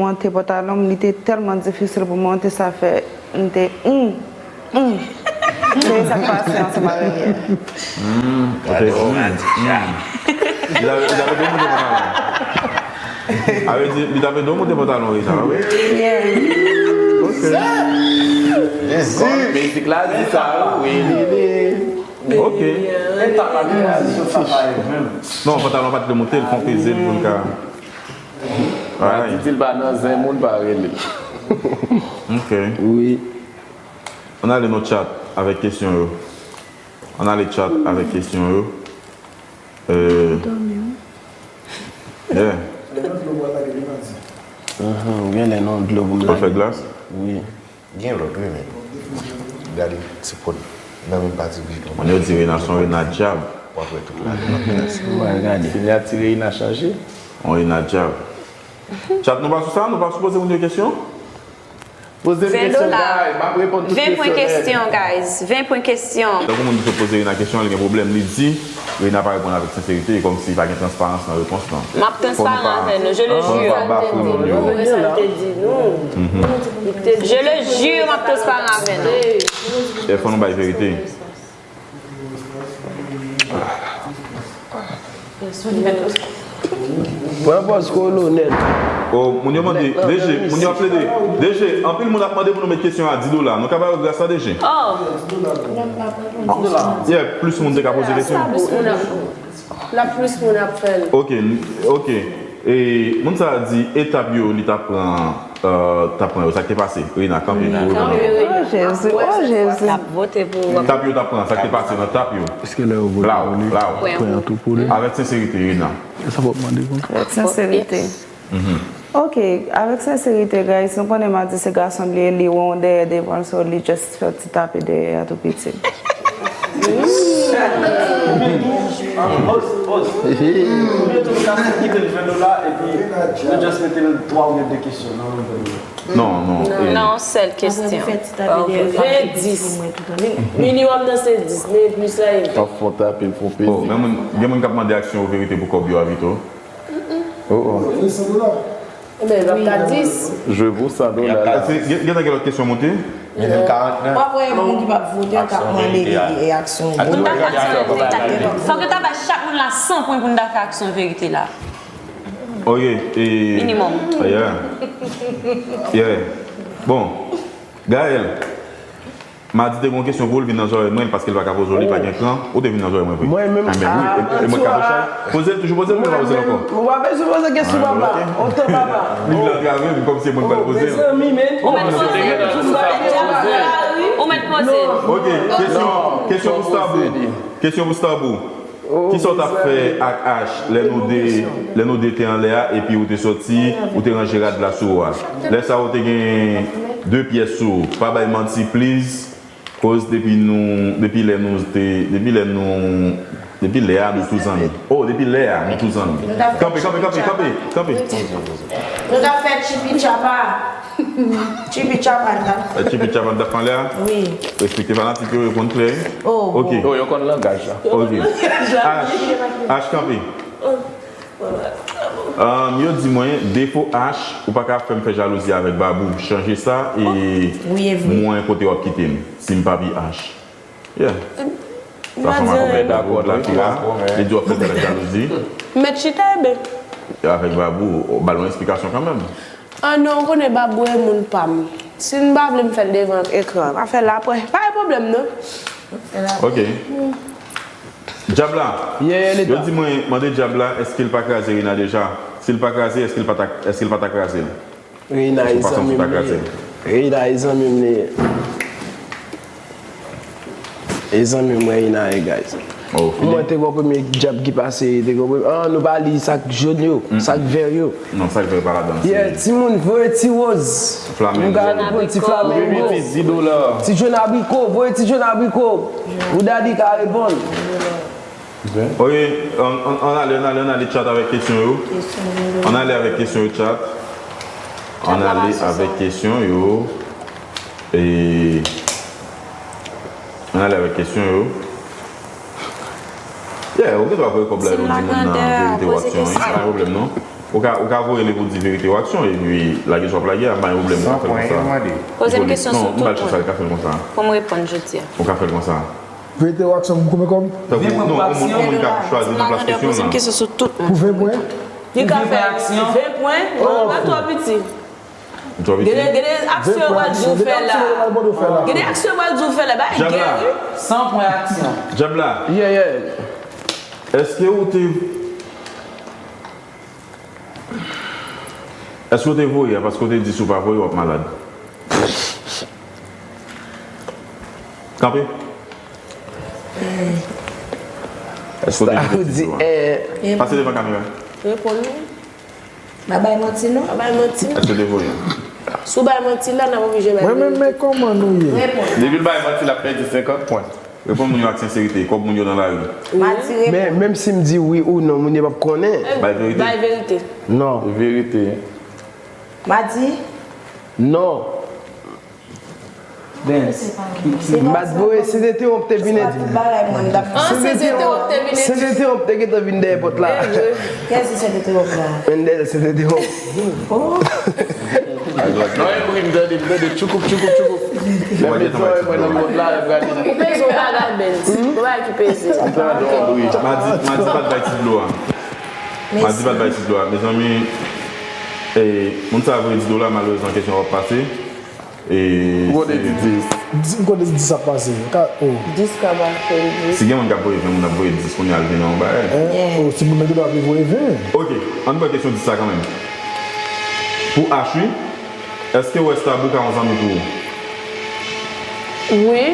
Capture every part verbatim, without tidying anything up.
Monte pantalon m, li te tèlman difisil pou m monte, sa fè m te, hmm, hmm. Se sa k pase ansanm avè m yè. Hmm, ok. Hmm. Li ta, li ta vle monte pantalon. A vle di, li ta vle monte pantalon, Rina, wi. Yeah. Ok. Mizik la di sa, wi, li, li. Ok. Non, pantalon pa t vle monte, l fè yon peze l pou l ka. Ay. Di, di l pa nan zen moun, pa rele l. Ok. Wi. Ann ale nan chat avèk kesyon yo. Ann ale chat avèk kesyon yo. Euh, yeah. Ahan, ou gen lè non dlo pou m lage. Ou fè glas? Wi. Gen lòt, wi, men. Gade ti pòt nan menm pati vre. Moun yo di Rina se yon Rina djab. W ap wè tout la. Mwen gade. Sinyati Rina chanje. Yon Rina djab. Chat, nou pa sou sa, nou pa sou poze moun yo kesyon? Poze m kesyon, guys. M ap reponn tout kesyon nèt. Ven pwen kesyon, guys. Ven pwen kesyon. Tankou moun ki sot poze Rina kesyon, li gen pwoblèm. Li di, Rina pa reponn avèk senserite, e kòmsi pa gen transparans nan repons lan. M ap transparan avè nou, je le jure. Fò n pa bafwe moun yo. Mwen sa m te di nou. Je le jure, m ap transparan avè nou. E fò nou bay verite. Pran pòz kolonèl. Oh, moun yo mande, D G, moun yo ap plede. D G, anpil moun ap mande pou nou met kesyon a dis dola. Nou ka ba yo gras la, D G? Oh. Yeah, plis moun te ka poze kesyon. La plis moun ap fè l. Ok, n- ok. E moun sa a di etap yo li t ap pran, euh, t ap pran yo. Sa k te pase? Rina, kanpe pou reponn. Oh, Jezi, oh, Jezi. L ap vote pou. Etap yo t ap pran, sa k te pase nan etap yo. Èske lè yo vote pou li, pran tou pou li? Avèk senserite, Rina. E sa w ap mande konsa? Avèk senserite. Ok, avèk senserite, guys, nou konnen Madi se gason li ye, li won dèyè devan l, so li just fè ti tape dèyè a tou piti. Pause, pause. Oubyen tou nou ka kite l ven dola epi nou just mete l twa oubyen de kesyon nan yon ven dola. Non, non. Non, e non, sèl kesyon. Ven, dis. Minimòm nan se dis, men plis la e ven. Ap fè w tape, fè w peze. Oh, men moun, gen moun k ap mande aksyon ou verite pou kòb yo a pito. Oh, oh. Ebyen, l ap ka dis. Je vaux cent dollars. Gen, gen, gen lòt kesyon monte? Gen karant nan. W ap wè moun ki p ap vote yo k ap mande li, e aksyon. Pou n ta fè aksyon verite, fòk yo ta bay chak moun la san pwen pou n ta fè aksyon verite la. Ok, e. Minimòm. Yeah. Yeah. Bon, Gaël. Madi te gen yon kesyon pou ou, l vin nan zòrèy mwen, paske l pa ka poze w li, pa gen kran. Ou te vin nan zòrèy mwen vre. Mwen menm? Mwen menm, wi. E, e mwen k ap poze l. Poze l toujou, poze l, mwen pa poze l ankò. Ou pa bezwen poze kesyon, papa. Otan, papa. Li vle antrave m kòmsi se mwen k pral poze l. Mezanmi, men. Ou mèt poze l. Ou mèt poze l. Ok, kesyon, kesyon pou Starboo. Kesyon pou Starboo. Kisa w t ap fè ak Ash lè nou de, lè nou de te anlè a epi ou te sòti, ou te ranje rad la sou ou a? Lè sa a ou te gen de pyès sou ou. Pa bay manti, please, koz depi nou, depi lè nou te, depi lè nou, depi lè a nou tou zanmi. Oh, depi lè a nou tou zanmi. Kanpe, kanpe, kanpe, kanpe, kanpe. Nou t ap fè chipi chapa. Chipi chapa n t ap. Chipi chapa n t ap fè anlè a? Wi. Respekte fanatik yo, yo konn klè. Oh, ok. Oh, yo konn langaj la. Ok. Ash, Ash kanpe. Um, yo di mwen, defo Ash, ou pa ka fè m fè jalouzi avèk Babou. Chanje sa e mwen kote w ap kite m. Si m pa pi Ash. Yeah. Sa fanm a konprann nan gwo plat la. Li di w ap fè l fè jalouzi. Mèt chita, ebyen. Avèk Babou, ba l yon eksplikasyon kanmenm. Ah non, ou konnen Babou e moun pa m. Si n pa vle m fè l devan ekran, pa fè l apre. Pa gen pwoblèm, non. Ok. Djab la, yo di mwen, mande Djab la, èske l pa kraze Rina deja? Si l pa kraze, èske l pa ta, èske l pa ta kraze l? Rina e zanmi m li ye. Rina e zanmi m li ye. E zanmi m, Rina e, guys. Mwen te wè premye djab ki pase, te wè premye, ah, nou pa li sak jòn yo, sak vè yo. Non, sak vè pa ladan. Yeah, timoun, voye ti woz. Flamingo. Nou ka reponn ti flamingo. Ti jòn abriko, voye ti jòn abriko. Pou dadi ka reponn. Ok, ann, ann, ann ale, ann ale, ann ale chat avèk kesyon yo. Ann ale avèk kesyon yo, chat. Ann ale avèk kesyon yo. E, ann ale avèk kesyon yo. Yeah, ou gen dwa voye kòb la, yo di moun nan verite ou aksyon, wi. Pa gen pwoblèm, non. Ou ka, ou ka voye li pou di verite ou aksyon, epi lage sa w ap lage a, m pa gen pwoblèm, ou ka fè l konsa. Poze m kesyon sou tout moun. Non, m ba l chans sa, li ka fè l konsa. Pou m reponn jodi a. Ou ka fè l konsa. Verite ou aksyon pou koumen kòb? Tankou, non, yon moun, yon moun ka chwazi nan plas kesyon an. Poze m kesyon sou tout moun. Pou ven pwen? Li ka fè ven pwen, non, li pa twò piti. Gen de, gen de aksyon yo pral di w fè la. Gen de aksyon yo pral di w fè la. Bagay geri. San pwen aksyon. Djab la. Yeah, yeah. Èske ou te, èske ou te voye a paske ou te di si w pa voye w ap malad? Kanpe. Èske ou te di si w pa voye? Pase devan kamera. Reponn nou. Pa bay manti non. Pa bay manti non. Èske w te voye? Si w bay manti la, n ap oblije bay verite. Mwen menm, men kòman nou ye? Depi l bay manti, l ap pèdi senkant pwen. Reponn moun yo ak senserite, kòb moun yo nan lari. Mati reponn. Men, menm si m di wi ou non, moun yo p ap konnen. Bay verite. Bay verite. Non. Verite. Mati? Non. Dance. M pa t voye, se te te wonp te vin. Ah, se te te wonp te vin. Se te te wonp te gentan vin dèyè pòt la. Kiyès se te te wonp la? Mendel, se te te wonp. Oh. Non, e bri, m tande, m tande tchoukoup, tchoukoup, tchoukoup. Lè m met zòrèy mwen nan pòt la, lè m gade. Ou peze yon bagay, Benz. Yon bagay ki peze. M tande yon bri. Madi, Madi pa t bay ti dlo a. Madi pa t bay ti dlo a. Mezanmi, eh, moun sa voye ti dlo la, malerezman, kesyon an p ap pase. E ou konnen di dis. M konnen di dis ap pase. Ka, oh. Dis ka pase, dis. Si gen moun k ap voye ven, moun ap voye dis, kounye a l vin nan yon bagay. Hein? Oh, si moun nan gen dwa vle voye ven. Ok, ann pran kesyon dis sa kanmenm. Pou H, wi, èske w wè Stabou ka yon zanmi pou ou? Wi.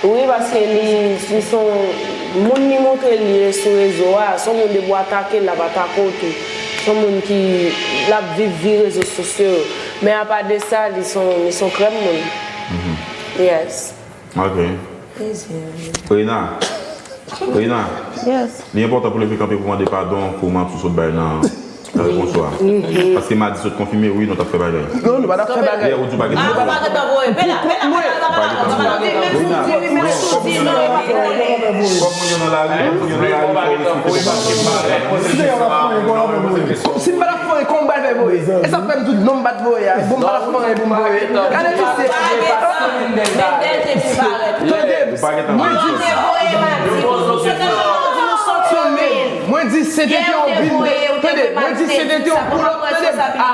Wi, paske li, li se yon moun li montre li ye sou rezo a. Se yon moun depi w atake l, l ap atake w tou. Se yon moun ki, l ap viv vi rezo sosyo yo. Men apa de sa, li se yon, li se yon krèm moun. Yes. Ok. Rina. Rina. Yes. Li enpòtan pou leve kanpe pou mande padon pou manti w sot bay nan Nan repons ou a. Paske Madi sot konfime, wi, nou t ap fè bagay. Non, nou pa t ap fè bagay. Yè, ou di w pa gentan voye. Ou pa gentan voye. Kòm moun yo nan lari, kòm moun yo nan lari, fò w respekte depa. Si m pa t ap fè anyen, kòman m pral fè voye? E sa k fè m di w non, m pa t voye a. Bon, m pa t ap fè anyen pou m voye. Gade visye. Tande m. Mwen di, mwen di, se te te yon bin, tande, mwen di, se te te yon pull up, tande, ah,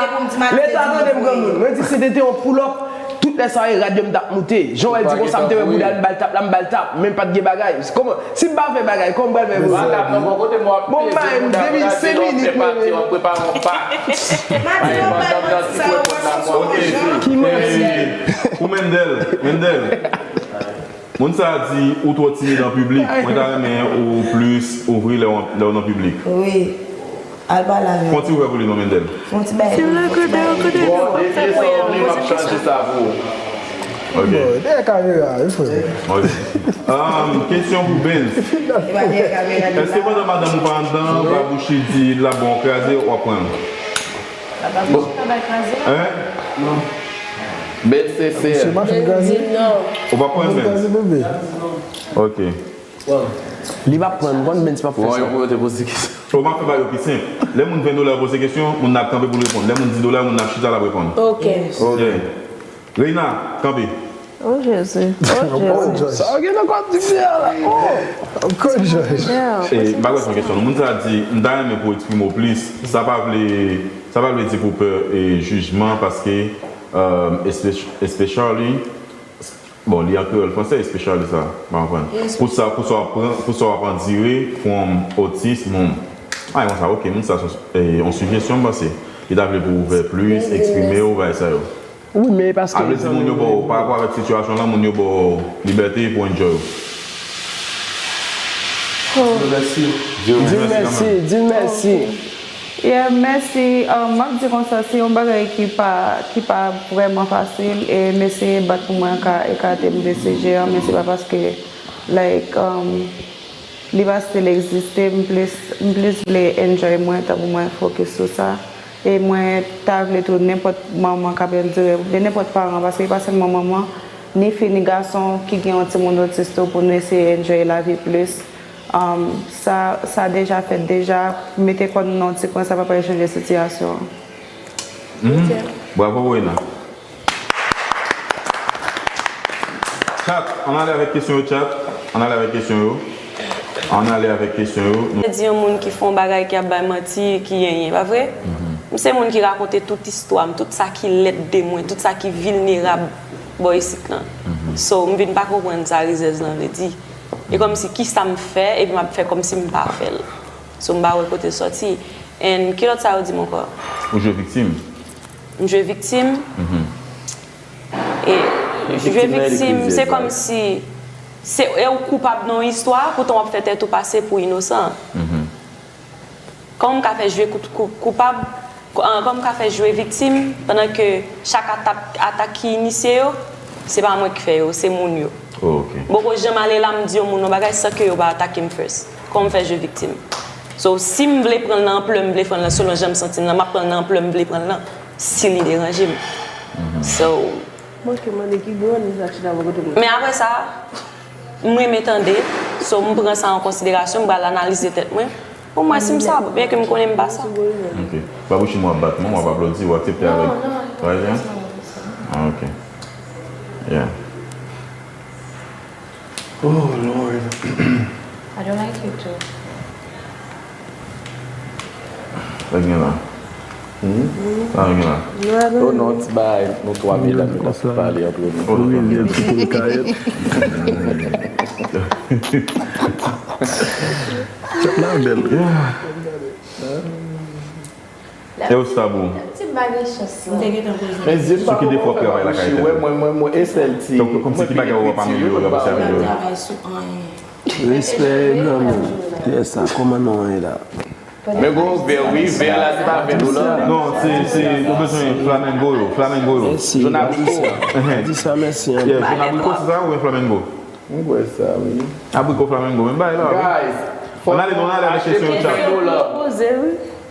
leta, tande m, granmoun, mwen di, se te te yon pull up, tout lè sa yo, rad yo m t ap moute, jan w wè l di konsa, m te wè bouda l, m ba l tap la, m ba l tap, men pa t gen bagay. Kòman, si m pa fè bagay, kòman m pral fè voye? Bon, m bay m de minit, senk minit, mwen. Ki manti? Pou Mendel, Mendel. Moun sa a di ou twò timid an piblik. Mwen ta renmen ou plis ouvri lè w, lè w nan piblik. Wi. Al pale avè l. Fè yon ti ouvè pou li non, Mendel. Fè yon ti bay. Si w la kote, w kote. Bon, depi sa w vle, m ap chanje sa pou ou. Ok. Bon, dèyè kamera, wi, frè. Ok. Um, kesyon pou Benz. Èske pandan madanm ou pa anndan, babouchi di l ap ba w kraze, w ap pran l? Babouchi pa bay kraze. Hein? Non. Bèl sensè. Ou pa pran men. Ok. Li p ap pran, m konn Benz p ap fè sa. Ou pa fè bagay yo pi senp. Lè moun ven dola yo poze kesyon, moun nan ap kanpe pou l reponn. Lè moun di dola, moun nan ap chita, l ap reponn. Ok. Ok. Reina, kanpe. Oh Jezi. Oh Jezi. Sa w gen nan kò di m la. Oh. Uncle George. E, m pa kwè se yon kesyon non. Moun sa di, m ta renmen pou w eksprime w plis. Sa pa vle, sa pa vle di pou w pè, e, jijman, paske, um, espe-, especially, bon, li an kreyòl fransè, especially sa, m pa konprann. Pou sa, pou sa w ap pran, pou sa w ap andire, from otis, moun. Ah, e konsa, ok, moun sa se yon, e, yon sijesyon, m panse. Li ta vle pou w ouvè plis, eksprime w, bagay sa yo. Wi, men e paske. A vle di moun yo ba w, pa rapò avèk sitiyasyon lan, moun yo ba w libète pou w enjoy ou. Di l mèsi, di l mèsi. Yeah, mèsi. Um, m ap di konsa, se yon bagay ki pa, ki pa vrèman fasil, e m eseye bat pou mwen ka ekate m de C G an, men se pa paske, like, um, li pa still egziste, m plis, m plis vle enjoy mwen, tankou mwen fokis sou sa. E mwen ta vle tou nenpòt manman k ap andire, oubyen nenpòt paran, paske e pa sèlman manman, ni fi, ni gason ki gen yon timoun otis tou, pou nou eseye enjoy lavi plis. Um, sa, sa deja fèt deja, mete kò nou nan yon ti kwen, sa pa pral chanje sitiyasyon an. Mhm. Bravo Rena. Chat, ann ale avèk kesyon yo, chat. Ann ale avèk kesyon yo. Ann ale avèk kesyon yo. Di yon moun ki fè yon bagay ki ap bay manti, ki yenyen, pa vre? M se moun ki rakonte tout istwa m, tout sa ki lèd de mwen, tout sa ki vilnerab bò isit lan. So, m vin pa konprann sa rizèz lan vle di. E kòmsi kisa m fè, epi m ap fè kòmsi m pa fè l. So, m pa wè kote l sòti. And ki lòt sa yo di m ankò? Ou jwe viktim. M jwe viktim. E jwe viktim, se kòmsi se e ou koupab nan yon istwa, poutan w ap fè tèt ou pase pou inosan. Kòman m ka fè jwe kou, kou, koupab? Kò- ah, Kòman m ka fè jwe viktim pandan ke chak atak, atak ki inisye yo, se pa mwen ki fè yo, se moun yo. Oh, ok. M poko janm ale la m di yon moun yon bagay san ke yo pa atake m first. Kòman m fè jwe viktim? So, si m vle pran l nan anplè m vle pran l nan, selon jan m santi m nan, m ap pran l nan anplè m vle pran l nan, si li deranje m. So, Manke mande ki bò nou sa chita bò kote mwen. Men apre sa, m renmen tande, so m pran sa an konsiderasyon, m pral analize tèt mwen pou m wè si m sa bon, byen ke m konnen m pa sa. Ok. Babouchi, mwen ap bat mwen, mwen ap aplodi, ou aksepte avèk. Right, yeah? Ah, ok. Yeah. Oh, Lord. I don't like you too. Sa gen la? Sa gen la? Oh non, ti bagay, nou twa medam, nou ta sou pale antre nou. Ou rive ti kou l kayèt. Chat la bèl. E ou stab ou? Ti bagay chans la. Men zye m pa konprann fè pa bouchi wè mwen, mwen, mwen, e sèl ti. Kòmsi ki bagay ou ap amelyore, ou ap amelyore. Respè, granmoun. Pyès sa, kòman non an ye la? Men gwo vè, wi, vè la se pa vè dola. Non, se, se, ou bezwen flamengo yo, flamengo yo. Mèsi. Di sa mèsi anpil. Zòn abriko, se sa, oubyen flamengo? M kwè sa, wi. Abriko, flamengo, men bay la. Guys, ann ale, ann ale avèk kesyon yo, chat.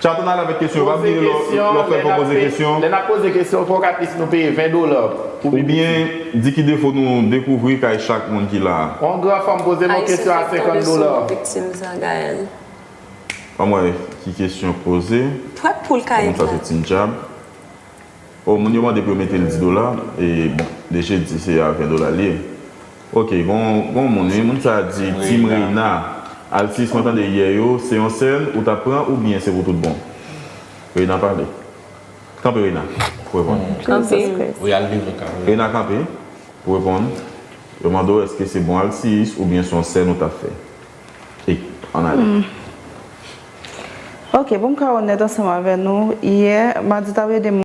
Chat, ann ale avèk kesyon yo. Pa bliye lè w fè, fò poze kesyon. Lè n ap poze kesyon, fòk at least nou peye ven dola. Oubyen, di ki defo nou dekouvri kay chak moun ki la a. Yon gran fanm poze m yon kesyon a senkant dola. Viktim sa, Gaël. Ban m wè ki kesyon k poze. Twèp poul kayèt Moun sa se Tin Djab. Oh, moun yo mande pou yo mete l dis dola. E bon, deje di se a ven dola l ye. Ok, gon, gon moun, wi, moun sa a di, Team Reina, Altis, mwen tande yè yo, se yon sèn ou t ap pran oubyen se pou tout bon? Reina pale. Kanpe, Reina, pou reponn. Kanpe. Reina kanpe pou reponn. Yo mande w èske se bon Altis oubyen se yon sèn ou t ap fè. E ann ale. Ok, pou m ka onèt ansanm avè nou, yè, Madi t ap ede m